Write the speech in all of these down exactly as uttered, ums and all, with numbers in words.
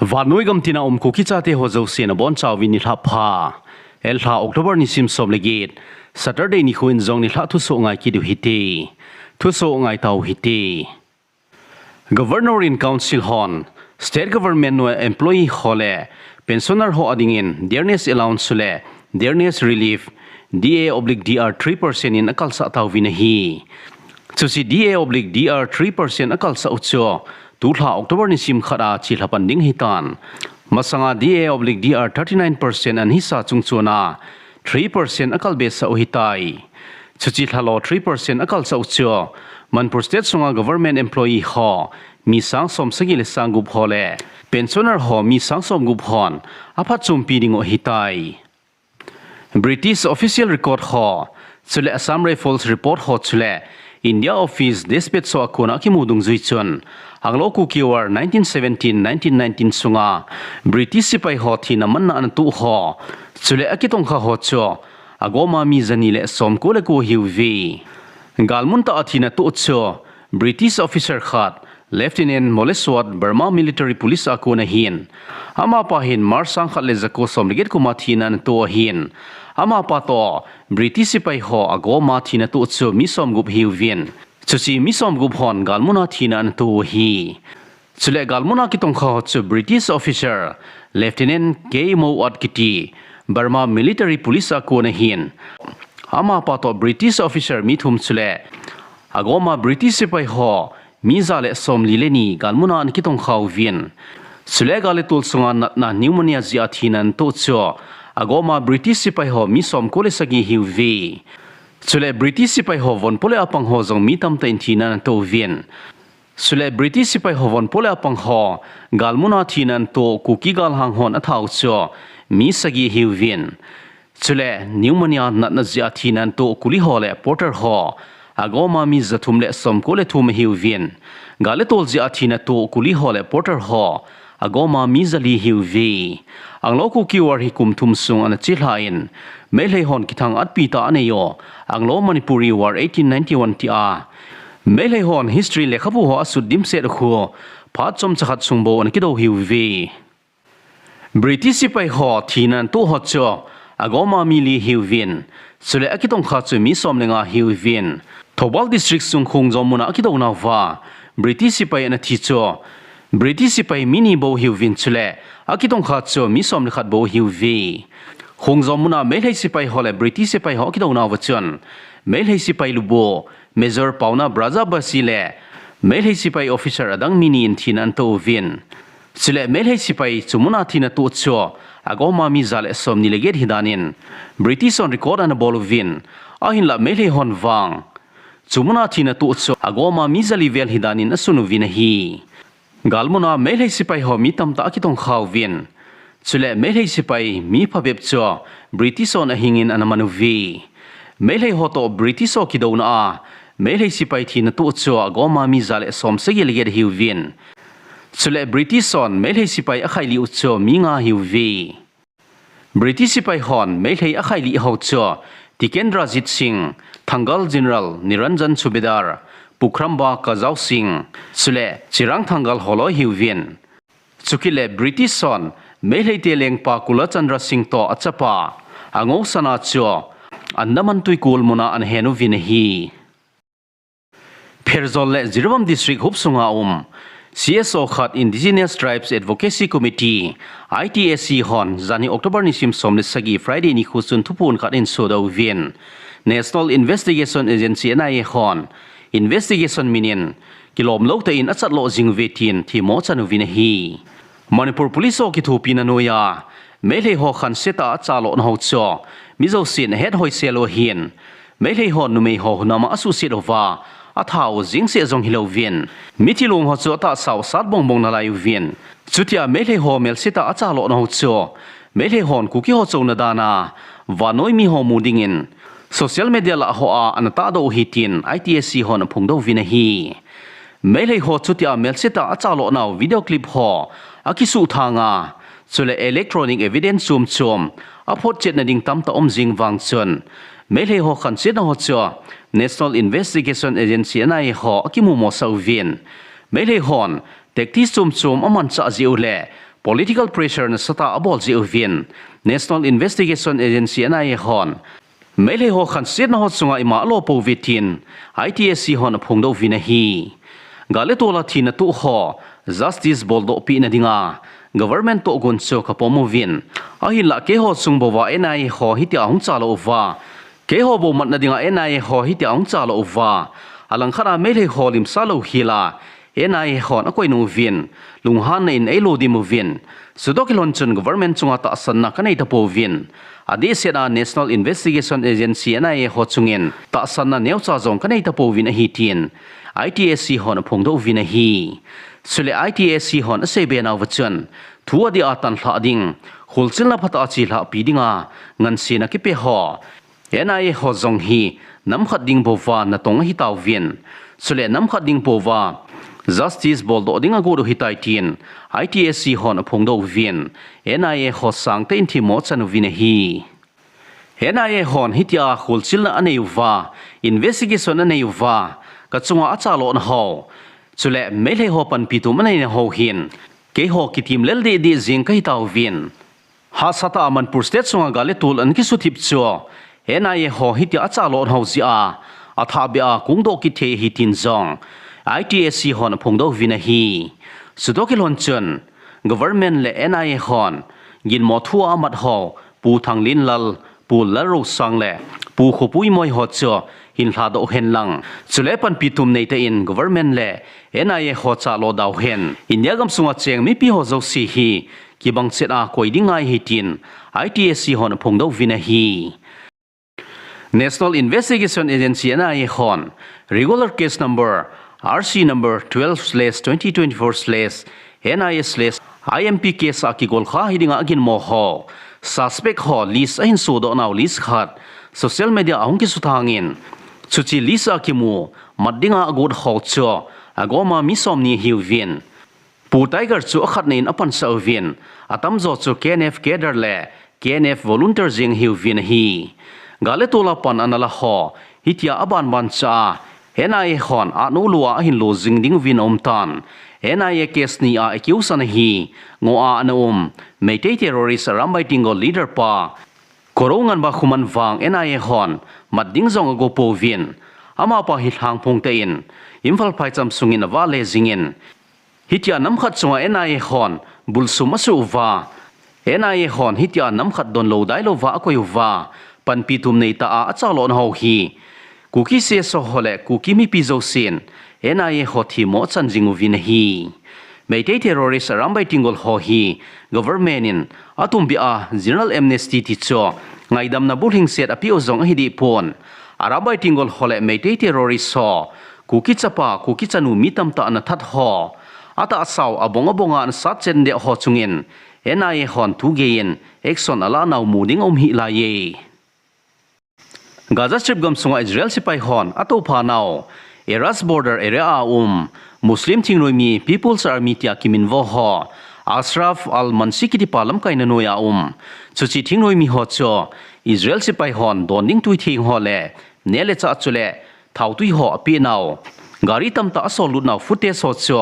Vannoi gamtina um Kuki chate ho jouse nabonchauvin nilhah pha. Elha October nisim som le get, Saturday nikho in jong nilhah thusoh ngai kit u hite. Thusoh ngai tau hite. Governor in Council hon State Government noi employee ho le pensioner ho adingin dearness allowance le dearness relief D A oblique D R three percent in akalsah tauvin ahi. Chuche D A oblique D R three percent akalsah u chu tulha October nisim khat a chilha pan ding ahitan. Masanga D A oblique D R thirty nine percent ana hisa chungchon a three percent akalbesah u ahitai. Chuche lhalo three percent akalsah u chu Manipur State sunga government employee ho mi sang som sagi le sang gup ho le pensioner ho mi sang som gup hon aphatchompi ding u ahitai. British official record ho, chule Assam Rifles report ho chule India Office Despatch ho a kona akimu dungjui chun, Anglo Kuki War nineteen seventeen nineteen nineteen sunga British sepai ho thina manna ana toh ho, chule akitongkha ho chu agoma mi jani le som ko le ko ahiuve. Galmun tah a thina toh chu British officer khat, Lieutenant Molesworth, Burma Military Police a kon ahin. Amapa hin March sang khat le jako som le get kum a thina ana toh ahin. Amapa toh British sepai ho agoma thina toh chu mi som gup ahiuvin. Chuche mi som gup hon galmun a thina ana toh u ahi. Chule galmun a kitongkha ho chu British officer, Lieutenant K Mowat kiti, Burma Military Police a kon ahin. Amapa toh British officer mi thum chule agoma British sepai ho mi ja le som li le ni galmun a ana kitongkha uvin. Chule gal le tol sunga natna pneumonia jeh a thina ana toh chu agoma British sepai ho mi som ko le sagi ahiuve. Chule British sepai ho von po le apang ho jong mi tamtah in thina ana toh uvin. Chule British sepai ho von po le apang ho galmun a thina ana toh Kuki galhang hon atha u chu mi sagi ahiuvin. Chule pneumonia natna jeh a thina ana toh kuli ho le porter ho agoma mi ja thum le som ko le thum ahiuvin. Gal le tol jeh a thina toh kuli ho le porter ho agoma mi ja li ahiuve. Anglo Kuki War hi kum thum sung ana chelha in, Meilhei hon kithang atpi tah anei u Anglo Manipuri War eighteen ninety-one tia Meilhei hon history lekhabu ho asut dimset u khu phat chomcha khat sung bou ana kidou ahiuve. British sepai ho thina ana toh ho chu agoma mi li ahiuvin. Chule akitongkha chu mi som le nga ahiuvin. Thoubal District sung Khongjom mun a akidou nauva British sepai ana thi chu British sepai mi ni bou ahiuvin chule akitongkha chu mi som le khat bou ahiuve. Khongjom mun a Meilhei sepai ho le British sepai ho akidou nauva chun Meilhei sepai lubu Major Pauna Brajabasi le Meilhei sepai officer adang mi ni in thina ana toh uvin. Chule Meilhei sepai chu mun a thina toh chu agoma mi ja le som ni le get ahi danin British hon record ana bol uvin. Ahinlah Meilhei hon vang chu mun a thina toh chu agoma mi ja li vel ahi danin asun uvin ahi. Galmun a Meilhei sepai ho mi tamtah akitongkha uvin. Chule Meilhei sepai mi phabep chu British hon ahing in ana man uve. Meilhei ho toh British ho kidouna a Meilhei sepai thina toh chu agoma mi ja le som sagi le get ahiuvin. Chule British hon Meilhei sepai akhailih u chu mi nga ahiuve. British sepai hon Meilhei akhailih ho chu Tikendrajit Singh, Thangal General Niranjan Subedar, Pukhramba Kajao Singh, chule Chirang Thangal holoi ahiuvin. Chukit le British hon Meilhei te lengpa Kulachandra Singh toh achapa Angou Sana chu Andaman twikul mun a ana hen uvin ahi. Pherzawl le Jiribam District huop sunga um C S O khat, Indigenous Tribes Advocacy Committee, I T A C hon janhi October nisim som le sagi Friday nikho chun thuphon khat ahin sodoh uvin, National Investigation Agency, N I A hon investigation min in kilomlou tah in achatloh jing uve tin themmo achan uvin ahi. Manipur Police ho kithopina noiya Meilhei ho khansetah a achalhahna ho chu mi jousen ahet hoisel u ahin, Meilhei ho numei ho hunam a asuhset uva atha u jeng seh jong hilouvin, mithi long ho chu atahsa u sat bongbong nalai uvin, chutia Meilhei ho melsetah a achalhahna ho chu Meilhei hon Kuki ho chouna dan a vannoi mi ho mu dingin social media lah hoa ana tahdoh u ahi tin I T A C hon aphongdoh uvin ahi. Meilhei ho chutia melsetah a achalhahna u video clip ho akisuhthang a, chule electronic evidence chom chom aphotchetna ding tamtah um jing vang chun, Meilhei ho khansetna ho chu National Investigation Agency, N I A ho akimumosah uvin, Meilhei hon tactics chom chom amanchah jeh u le political pressure nasatah a abol jeh uvin National Investigation Agency, N I A hon Meitei ho khansetna ho chunga ima alo pouve tin I T A C hon aphongdoh uvin ahi. Gal le tol a thina tuh ho justice boldoh peh nadinga government tohgon chu kapom uvin, ahinlah keiho chung bouva N I A ho hitia ahung chalo uva, keiho bou matna dinga N I A ho hitia ahung chalo uva, alangkhat a Meitei ho limsa louhel a N I A hon akoi nung uvin, lunghanna in eilodim uvin, chutoh kilhon chun government chunga tahsanna kanei tapouvin, adehset a National Investigation Agency, N I A ho chungin tahsanna neocha jong kanei tapouvin ahi tin I T A C hon aphongdoh uvin ahi. Chule I T A C hon aseibe nauva chun, thu adih a tanlhah ding, kholchilna phatah a chelhahpi dinga ngansena kipe ho N I A ho jong hi namkhat ding bouva natong ahitauvin, chule namkhat ding bouva justice boldoh ding agot u ahitai tin I T A C hon aphongdoh uvin, N I A ho sangtah in themmo achan uvin ahi. N I A hon hitia kholchilna anei uva, investigation anei uva, kachunga achalona ho, chule Meitei ho panpi tum aneina ho hin keiho kitim lel deh deh jing kahitauvin, hahsatah a Manipur State sunga gal le tol ana kisuthip chu N I A ho hitia achalona ho jeh a athahbeh a kongdoh kit thei ahi tin jong I T A C hon aphongdoh uvin ahi. Chutoh kilhon chun government le N I A hon ginmo thu a amat ho Pu Thanglinlal, Pu Lalrosang le Pu Khopuimoi ho chu hinlhadoh hen lang, chule panpi tum neitah in government le N I A ho chalo dauhen, India gamsunga cheng mipi ho jouse hi kibang chet a koi ding ngai ahi tin I T A C hon aphongdoh uvin ahi. National Investigation Agency, N I A hon regular case number R C number twelve slash twenty twenty-four slash N I A slash I M P case a kigolkha hidinga aginmo ho suspect ho list ahin sodoh nau list khat social media ahung kisuthangin, chuche list a kimu mat dinga agot ho chu agoma mi somni ahiuvin, Pu Tiger chu akhatna in apansah uvin, atamjo chu K N F cadre le K N F volunteer jeng ahiuvin ahi. Gal le tol a pan ana la ho hitia abanban cha a N I A hon ahnolou a ahin lo jing ding uvin aumtan, N I A case ni a accused ana hi ngoh a ana um Meitei terrorist Arambai Tenggol leader pa Korounganba Khuman vang N I A hon mat ding jong ago pouvin, amapa hi lhangphong tah in Imphal phaicham sungin avale jingin, hitia namkhat chunga N I A hon bulsum asuh uva, N I A hon hitia namkhat donlou dailouva akoi uva, panpi tum neitah a achalona ho hi Kuki C S O ho le Kuki mipi jousen N I A ho themmo achan jing uvin ahi. Meitei terrorist Arambai Tenggol ho hi government in atumbeh a general amnesty tichu ngaidamna bulhingset apeh u jong ahi dehpon, Arambai Tenggol ho le Meitei terrorist ho Kuki chapa, Kuki chanu mi tamtah ana that ho, atahsau abong abonga ana satchen deh ho chungin N I A hon tugei in action alanau mu ding aum hih laiye. Gaza Strip gamsunga Israel sepai hon atoupha nau Erez border area a um Muslim thingnoimi People's Army tia kiminvo ho Ashraf Al-Mansi kitipa lamkaina noiya um chuche thingnoimi ho chu Israel sepai hon don ding tuitheng ho le neh le chah chule thautui ho apeh nau gari tamtah asol lut nau footage ho chu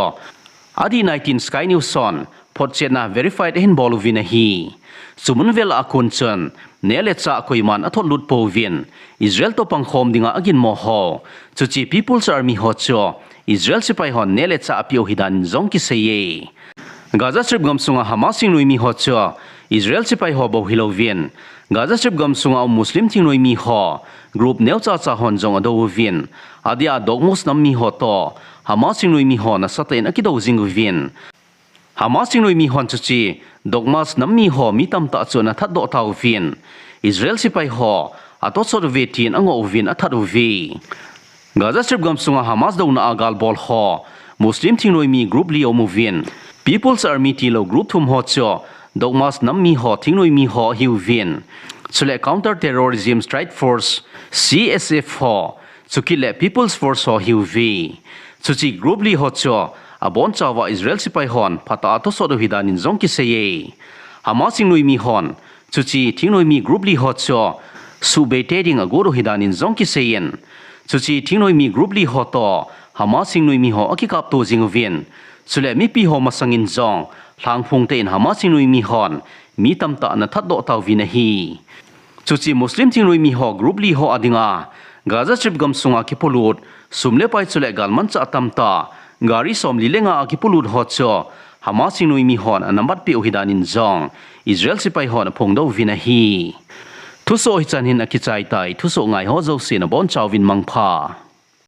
adih nai tin Sky News hon photchetna verified ahin bol uvin ahi. Chumun vel a kon chun neh le chah koiman athot lut pouvin, Israel toh pangkhom dinga aginmo ho chuche People's Army ho chu Israel sepai hon neh le chah apeh u ahidan in jong kiseiye. Gaza Strip gamsunga Hamas thingnoimi ho chu Israel sepai ho bou hilouvin, Gaza Strip gamsunga um Muslim thingnoimi ho group neocha cha hon jong adou uvin, adeh a Dogmos nammi ho toh Hamas thingnoimi ho nasatah in akidou jing uvin, Hamas thingnoimi hon chuche Dogmos nammi ho mi tamtah chu ana thatdoh tauvin, Israel sepai ho atosot uve tin angoh uvin athat uve. Gaza Strip gamsunga Hamas douna a galbol ho Muslim thingnoimi group li aum uvin, People's Army tilou group thum ho chu Dogmos nammi ho thingnoimi ho ahiuvin, chule Counter Terrorism Strike Force, C S F ho, chukit le People's Force ho ahiuve. Chuche group li ho chu abonchauva Israel sepai hon phatah a atosot u ahidan in jong kiseiye. Hamas thingnoimi hon chuche thingnoimi group li ho chu suhbeite ding agot u ahidan in jong kiseiyin, chuche thingnoimi group li ho toh Hamas thingnoimi ho akikapto jing uvin, chule mipi ho masangin jong Lhangphong tah in Hamas thingnoimi hon mi tamtah ana thatdoh tauvin ahi. Chuche Muslim thingnoimi ho group li ho adinga Gaza Strip gamsunga kipolut sum le pai chule galmanchah tamtah gari somli le nga a kipolut ho chu Hamas thingnoimi hon ana matpeh u ahi danin jong Israel sepai hon aphongdoh uvin ahi. Thusoh hichan hin akichai tai, thusoh ngai ho jouse nabonchauvin mangpha.